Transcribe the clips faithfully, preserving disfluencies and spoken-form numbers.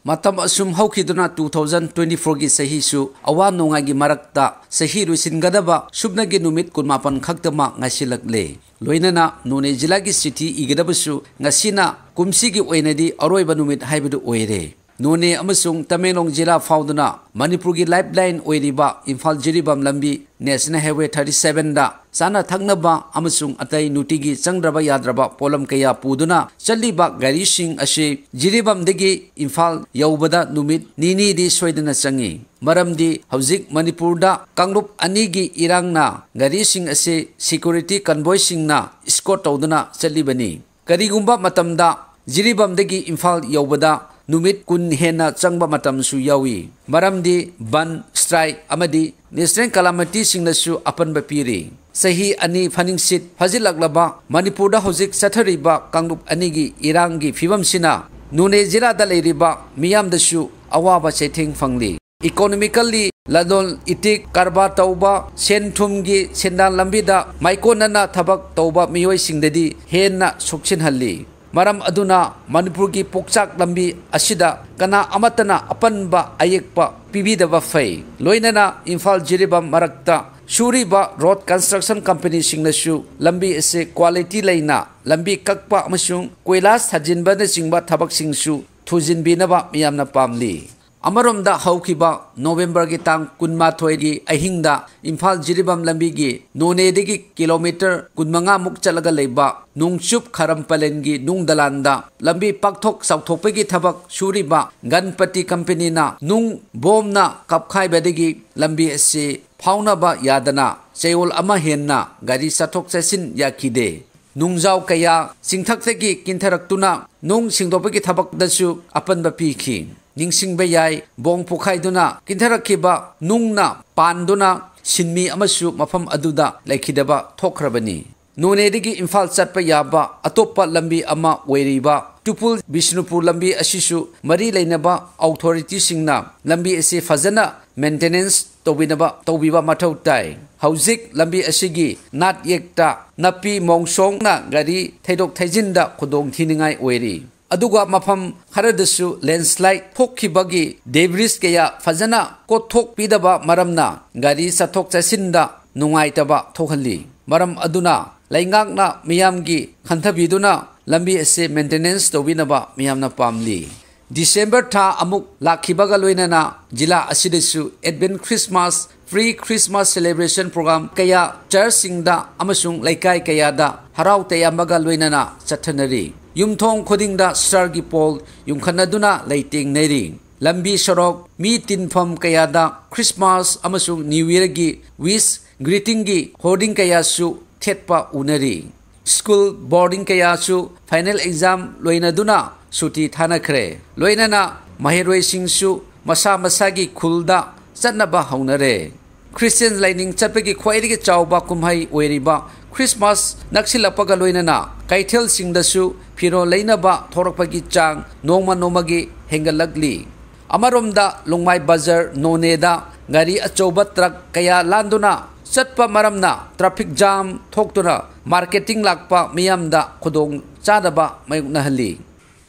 ꯃꯇꯝ ꯑꯁꯨꯝ ꯍꯧꯈꯤꯗꯨꯅ two thousand twenty-fourꯒꯤ ꯆꯍꯤꯁꯨ ꯑꯋꯥ ꯅꯨꯡꯉꯥꯏꯒꯤ ꯃꯔꯛꯇ ꯆꯍꯤ ꯂꯣꯏꯁꯤꯟꯒꯗꯕ ꯁꯨꯞꯅꯒꯤ ꯅꯨꯃꯤꯠ ꯀꯨꯟꯃꯥꯄꯟ ꯈꯛꯇꯃꯛ ꯉꯥꯏꯁꯤꯜꯂꯛꯂꯦ꯫ ꯂꯣꯏꯅꯅ ꯅꯣꯅꯦ ꯖꯤꯂꯥꯒꯤ ꯆꯤꯊꯤ ꯏꯒꯗꯕꯁꯨ ꯉꯁꯤꯅ ꯀꯨꯝꯁꯤꯒꯤ ꯑꯣꯏꯅꯗꯤ ꯑꯔꯣꯏꯕ ꯅꯨꯃꯤꯠ ꯍꯥꯏꯕꯗꯨ ꯑꯣꯏꯔꯦ꯫ ꯅꯣꯅꯦ ꯑꯃꯁꯨꯡ ꯇꯃꯦꯡꯂꯣꯡ ꯖꯤꯂꯥ ꯐꯥꯎꯗꯨꯅ ꯃꯅꯤꯄꯨꯔꯒꯤ lifeline ꯑꯣꯏꯔꯤꯕ ꯏꯝꯐꯥꯜ ꯖꯤꯔꯤꯕꯥꯝ ꯂꯝꯕꯤ National Highway thirty sevenꯗ ꯆꯥꯅ ꯊꯛꯅꯕ ꯑꯃꯁꯨꯡ ꯑꯇꯩ ꯅꯨꯡꯇꯤꯒꯤ ꯆꯪꯗ꯭ꯔꯕ ꯌꯥꯗ꯭ꯔꯕ ꯄꯣꯠꯂꯝ ꯀꯌꯥ ꯄꯨꯗꯨꯅ ꯆꯠꯂꯤꯕ ꯒꯥꯔꯤꯁꯤꯡ ꯑꯁꯤ ꯖꯤꯔꯤꯕꯥꯝꯗꯒꯤ ꯏꯝꯐꯥꯜ ꯌꯧꯕꯗ ꯅꯨꯃꯤꯠ ꯅꯤꯅꯤꯗꯤ ꯁꯣꯏꯗꯅ ꯆꯪꯏ꯫ ꯃꯔꯝꯗꯤ ꯍꯧꯖꯤꯛ ꯃꯅꯤꯄꯨꯔꯗ ꯀꯥꯡꯂꯨꯞ ꯑꯅꯤꯒꯤ ꯏꯔꯥꯡꯅ ꯒꯥꯔꯤꯁꯤꯡ ꯑꯁꯤ security convoyꯁꯤꯡꯅ escort ꯇꯧꯗꯨꯅ ꯆꯠꯂꯤꯕꯅꯤ꯫ ꯀꯔꯤꯒꯨꯝꯕ ꯃꯇꯝꯗ ꯖꯤꯔꯤꯕꯥꯝꯗꯒꯤ ꯏꯝꯐꯥꯜ ꯌꯧꯕꯗ ꯅꯨꯃꯤꯠ ꯀꯨꯟ ꯍꯦꯟꯅ ꯆꯪꯕ ꯃꯇꯝꯁꯨ ꯌꯥꯎꯏ꯫ ꯃꯔꯝꯗꯤ ꯕꯟ, strike ꯑꯃꯗꯤ national calamityꯁꯤꯡꯅꯁꯨ ꯑꯄꯟꯕ ꯄꯤꯔꯤ꯫ ꯆꯍꯤ ꯑꯅꯤ ꯐꯥꯅꯤꯡꯁꯤꯠ ꯐꯥꯖꯤꯜꯂꯛꯂꯕ ꯃꯅꯤꯄꯨꯔꯗ ꯍꯧꯖꯤꯛ ꯆꯠꯊꯔꯤꯕ ꯀꯥꯡꯂꯨꯞ ꯑꯅꯤꯒꯤ ꯏꯔꯥꯡꯒꯤ ꯐꯤꯕꯝꯁꯤꯅ ꯅꯣꯅꯦ ꯖꯤꯂꯥꯗ ꯂꯩꯔꯤꯕ ꯃꯤꯌꯥꯝꯗꯁꯨ ꯑꯋꯥꯕ ꯆꯩꯊꯦꯡ ꯐꯪꯂꯤ꯫ Economically, ꯂꯂꯣꯟ ꯏꯇꯤꯛ ꯀꯔꯕꯥꯔ ꯇꯧꯕ, ꯁꯦꯟ ꯊꯨꯝꯒꯤ ꯁꯦꯟꯗꯥꯟ ꯂꯝꯕꯤꯗ ꯃꯥꯏꯀꯣꯟꯅꯅ ꯊꯕꯛ ꯇꯧꯕ ꯃꯤꯑꯣꯏꯁꯤꯡꯗꯗꯤ ꯍꯦꯟꯅ ꯁꯣꯛꯆꯤꯟꯍꯜꯂꯤ꯫ ꯃꯔꯝ ꯑꯗꯨꯅ ꯃꯅꯤꯄꯨꯔꯒꯤ ꯄꯣꯛꯆꯥꯛ ꯂꯝꯕꯤ ꯑꯁꯤꯗ ꯀꯅꯥ ꯑꯃꯠꯇꯅ ꯑꯄꯟꯕ ꯑꯌꯦꯛꯄ ꯄꯤꯕꯤꯗꯕ ꯐꯩ꯫ ꯂꯣꯏꯅꯅ ꯏꯝꯐꯥꯜ ꯖꯤꯔꯤꯕꯥꯝ ꯃꯔꯛꯇ ꯁꯨꯔꯤꯕ road construction companyꯁꯤꯡꯅꯁꯨ ꯂꯝꯕꯤ ꯑꯁꯤ quality ꯂꯩꯅ ꯂꯝꯕꯤ ꯀꯛꯄ ꯑꯃꯁꯨꯡ ꯀꯣꯏꯂꯥꯁ ꯊꯥꯖꯤꯟꯕꯅꯆꯤꯡꯕ ꯊꯕꯛꯁꯤꯡꯁꯨ ꯊꯨꯖꯤꯟꯕꯤꯅꯕ ꯃꯤꯌꯥꯝꯅ ꯄꯥꯝꯂꯤ꯫ ꯑꯃꯔꯣꯝꯗ ꯍꯧꯈꯤꯕ ꯅꯣꯕꯦꯝꯕꯔꯒꯤ ꯇꯥꯡ ꯀꯨꯟꯃꯥꯊꯣꯏꯒꯤ ꯑꯍꯤꯡꯗ ꯏꯝꯐꯥꯜ ꯖꯤꯔꯤꯕꯥꯝ ꯂꯝꯕꯤꯒꯤ ꯅꯣꯅꯦꯗꯒꯤ ꯀꯤꯂꯣꯃꯤꯇꯔ ꯀꯨꯟꯃꯉꯥꯃꯨꯛ ꯆꯠꯂꯒ ꯂꯩꯕ ꯅꯣꯡꯆꯨꯞ ꯈꯥꯔꯝ ꯄꯂꯦꯟꯒꯤ ꯅꯨꯡ ꯗꯂꯥꯟꯗ ꯂꯝꯕꯤ ꯄꯥꯛꯊꯣꯛ ꯆꯥꯎꯊꯣꯛꯄꯒꯤ ꯊꯕꯛ ꯁꯨꯔꯤꯕ ꯒꯟꯄꯇꯤ ꯀꯝꯄꯅꯤꯅ ꯅꯨꯡ ꯕꯣꯝꯅ ꯀꯥꯞꯈꯥꯏꯕꯗꯒꯤ ꯂꯝꯕꯤ ꯑꯁꯤ ꯐꯥꯎꯅꯕ ꯌꯥꯗꯅ ꯆꯌꯣꯜ ꯑꯃ ꯍꯦꯟꯅ ꯒꯥꯔꯤ ꯆꯠꯊꯣꯛ ꯆꯠꯁꯤꯟ ꯌꯥꯈꯤꯗꯦ꯫ ꯅꯨꯡꯖꯥꯎ ꯀꯌꯥ ꯆꯤꯡꯊꯛꯇꯒꯤ ꯀꯤꯟꯊꯔꯛꯇꯨꯅ ꯅꯨꯡ ꯁꯦꯡꯗꯣꯛꯄꯒꯤ ꯊꯕꯛꯇꯁꯨ ꯑꯄꯟꯕ ꯄꯤꯈꯤ꯫ ꯅꯤꯡꯁꯤꯡꯕ ꯌꯥꯏ, ꯕꯣꯝ ꯄꯣꯈꯥꯏꯗꯨꯅ ꯀꯤꯟꯊꯔꯛꯈꯤꯕ ꯅꯨꯡꯅ ꯄꯥꯟꯗꯨꯅ ꯁꯤꯟꯃꯤ ꯑꯃꯁꯨ ꯃꯐꯝ ꯑꯗꯨꯗ ꯂꯩꯈꯤꯗꯕ ꯊꯣꯛꯈ꯭ꯔꯕꯅꯤ꯫ ꯅꯣꯅꯦꯗꯒꯤ ꯏꯝꯐꯥꯜ ꯆꯠꯄ ꯌꯥꯕ ꯑꯇꯣꯞꯄ ꯂꯝꯕꯤ ꯑꯃ ꯑꯣꯏꯔꯤꯕ ꯇꯨꯄꯨꯜ ꯕꯤꯁꯅꯨꯄꯨꯔ ꯂꯝꯕꯤ ꯑꯁꯤꯁꯨ ꯃꯔꯤ ꯂꯩꯅꯕ ꯑꯣꯊꯣꯔꯤꯇꯤꯁꯤꯡꯅ ꯂꯝꯕꯤ ꯑꯁꯤ ꯐꯖꯅ maintenance ꯇꯧꯕꯤꯅꯕ ꯇꯧꯕꯤꯕ ꯃꯊꯧ ꯇꯥꯏ꯫ ꯍꯧꯖꯤꯛ ꯂꯝꯕꯤ ꯑꯁꯤꯒꯤ ꯅꯥꯠ ꯌꯦꯛꯇ ꯅꯥꯄꯤ ꯃꯣꯡꯁꯣꯡꯅ ꯒꯥꯔꯤ ꯊꯩꯗꯣꯛ ꯊꯩꯖꯤꯟꯗ ꯈꯨꯗꯣꯡ ꯊꯤꯅꯤꯡꯉꯥꯏ ꯑꯣꯏꯔꯤ꯫ ꯑꯗꯨꯒ ꯃꯐꯝ ꯈꯔꯗꯁꯨ landslide ꯊꯣꯛꯈꯤꯕꯒꯤ debris ꯀꯌꯥ ꯐꯖꯅ ꯀꯣꯠꯊꯣꯛꯄꯤꯗꯕ ꯃꯔꯝꯅ ꯒꯥꯔꯤ ꯆꯠꯊꯣꯛ ꯆꯠꯁꯤꯟꯗ ꯅꯨꯡꯉꯥꯏꯇꯕ ꯊꯣꯛꯍꯜꯂꯤ꯫ ꯃꯔꯝ ꯑꯗꯨꯅ ꯂꯩꯉꯥꯛꯅ ꯃꯤꯌꯥꯝꯒꯤ ꯈꯟꯊꯕꯤꯗꯨꯅ ꯂꯝꯕꯤ ꯑꯁꯤ maintenance ꯇꯧꯕꯤꯅꯕ ꯃꯤꯌꯥꯝꯅ ꯄꯥꯝꯂꯤ꯫ December ꯊꯥ ꯑꯃꯨꯛ ꯂꯥꯛꯈꯤꯕꯒ ꯂꯣꯏꯅꯅ ꯖꯤꯂꯥ ꯑꯁꯤꯗꯁꯨ Advent Christmas, Pre-Christmas Celebration Program ꯀꯌꯥ church ꯁꯤꯡꯗ ꯑꯃꯁꯨꯡ ꯂꯩꯀꯥꯏ ꯀꯌꯥꯗ ꯍꯔꯥꯎ ꯇꯌꯥꯝꯕꯒ ꯂꯣꯏꯅꯅ ꯆꯠꯊꯅꯔꯤ꯫ ꯌꯨꯝꯊꯣꯡ ꯈꯨꯗꯤꯡꯗ star ꯒꯤ pole ꯌꯨꯡꯈꯠꯅꯗꯨꯅ ꯂꯩꯇꯦꯡꯅꯔꯤ꯫ ꯂꯝꯕꯤ ꯁꯣꯔꯣꯛ, ꯃꯤ ꯇꯤꯟꯐꯝ ꯀꯌꯥꯗ Christmas ꯑꯃꯁꯨꯡ New Year ꯒꯤ wish, greeting ꯒꯤ hoarding ꯀꯌꯥꯁꯨ ꯊꯦꯠꯄ ꯎꯅꯔꯤ꯫ School, boarding ꯀꯌꯥꯁꯨ final exam ꯂꯣꯏꯅꯗꯨꯅ ꯁꯨꯇꯤ ꯊꯥꯅꯈ꯭ꯔꯦ꯫ ꯂꯣꯏꯅꯅ ꯃꯍꯩꯔꯣꯏꯁꯤꯡꯁꯨ ꯃꯁꯥ ꯃꯁꯥꯒꯤ ꯈꯨꯜꯗ ꯆꯠꯅꯕ ꯍꯧꯅꯔꯦ꯫ Christian ꯂꯥꯏꯅꯤꯡ ꯆꯠꯄꯒꯤ ꯈ꯭ꯋꯥꯏꯗꯒꯤ ꯆꯥꯎꯕ ꯀꯨꯝꯍꯩ ꯑꯣꯏꯔꯤꯕ Christmas ꯅꯛꯁꯤꯜꯂꯛꯄꯒ ꯂꯣꯏꯅꯅ ꯀꯩꯊꯦꯜꯁꯤꯡꯗꯁꯨ ꯐꯤꯔꯣꯜ ꯂꯩꯅꯕ ꯊꯣꯔꯛꯄꯒꯤ ꯆꯥꯡ ꯅꯣꯡꯃ ꯅꯣꯡꯃꯒꯤ ꯍꯦꯟꯒꯠꯂꯛꯂꯤ꯫ ꯑꯃꯔꯣꯝꯗ ꯂꯣꯡꯃꯥꯏ ꯕꯖꯥꯔ ꯅꯣꯅꯦꯗ ꯒꯥꯔꯤ ꯑꯆꯧꯕ truck ꯀꯌꯥ ꯂꯥꯟꯗꯨꯅ ꯆꯠꯄ ꯃꯔꯝꯅ traffic jam ꯊꯣꯛꯇꯨꯅ marketing ꯂꯥꯛꯄ ꯃꯤꯌꯥꯝꯗ ꯈꯨꯗꯣꯡ ꯆꯥꯗꯕ ꯃꯥꯌꯣꯛꯅꯍꯜꯂꯤ꯫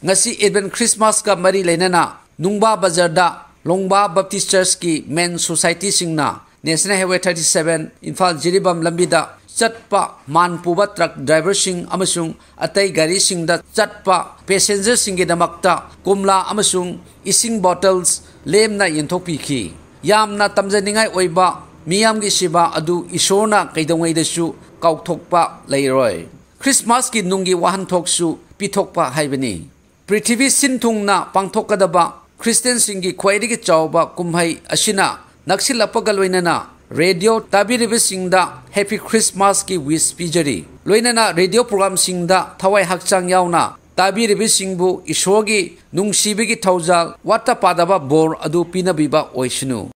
ꯉꯁꯤ Advent Christmas ꯀ ꯃꯔꯤ ꯂꯩꯅꯅ ꯅꯨꯡꯕꯥ ꯕꯖꯥꯔꯗ ꯂꯣꯡꯕꯥ Baptist Church ꯀꯤ Men Society ꯁꯤꯡꯅ National Highway thirty seven Imphal Jiribam ꯂꯝꯕꯤꯗ ꯆꯠꯄ ꯃꯥꯟ ꯄꯨꯕ truck driver ꯁꯤꯡ ꯑꯃꯁꯨꯡ ꯑꯇꯩ ꯒꯥꯔꯤꯁꯤꯡꯗ ꯆꯠꯄ passenger ꯁꯤꯡꯒꯤꯗꯃꯛꯇ ꯀꯣꯝꯂꯥ ꯑꯃꯁꯨꯡ ꯏꯁꯤꯡ bottles ꯂꯦꯝꯅ ꯌꯦꯟꯊꯣꯛꯄꯤꯈꯤ꯫ ꯌꯥꯝꯅ ꯇꯝꯖꯅꯤꯡꯉꯥꯏ ꯑꯣꯏꯕ ꯃꯤꯌꯥꯝꯒꯤ ꯁꯦꯕꯥ ꯑꯗꯨ ꯏꯁꯣꯔꯅ ꯀꯩꯗꯧꯉꯩꯗꯁꯨ ꯀꯥꯎꯊꯣꯛꯄ ꯂꯩꯔꯣꯏ꯫ Christmas ꯀꯤ ꯅꯨꯡꯒꯤ ꯋꯥꯍꯟꯊꯣꯛꯁꯨ ꯄꯤꯊꯣꯛꯄ ꯍꯥꯏꯕꯅꯤ꯫ ꯄ꯭ꯔꯤꯊꯤꯕꯤ ꯁꯤꯟ ꯊꯨꯡꯅ ꯄꯥꯡꯊꯣꯛꯀꯗꯕ Christian ꯁꯤꯡꯒꯤ ꯈ꯭ꯋꯥꯏꯗꯒꯤ ꯆꯥꯎꯕ ꯀꯨꯝꯍꯩ ꯑꯁꯤꯅ ꯅꯛꯁꯤꯜꯂꯛꯄꯒ ꯂꯣꯏꯅꯅ radio ꯇꯥꯕꯤꯔꯤꯕꯁꯤꯡꯗ Happy Christmas ꯀꯤ wish ꯄꯤꯖꯔꯤ꯫ ꯂꯣꯏꯅꯅ radio program ꯁꯤꯡꯗ ꯊꯋꯥꯏ ꯍꯛꯆꯥꯡ ꯌꯥꯎꯅ ꯇꯥꯕꯤꯔꯤꯕꯁꯤꯡꯕꯨ ꯏꯁꯣꯔꯒꯤ ꯅꯨꯡꯁꯤꯕꯒꯤ ꯊꯧꯖꯥꯜ ꯋꯥꯠꯇ ꯄꯥꯗꯕ ꯕꯣꯔ ꯑꯗꯨ ꯄꯤꯅꯕꯤꯕ ꯑꯣꯏꯁꯅꯨ꯫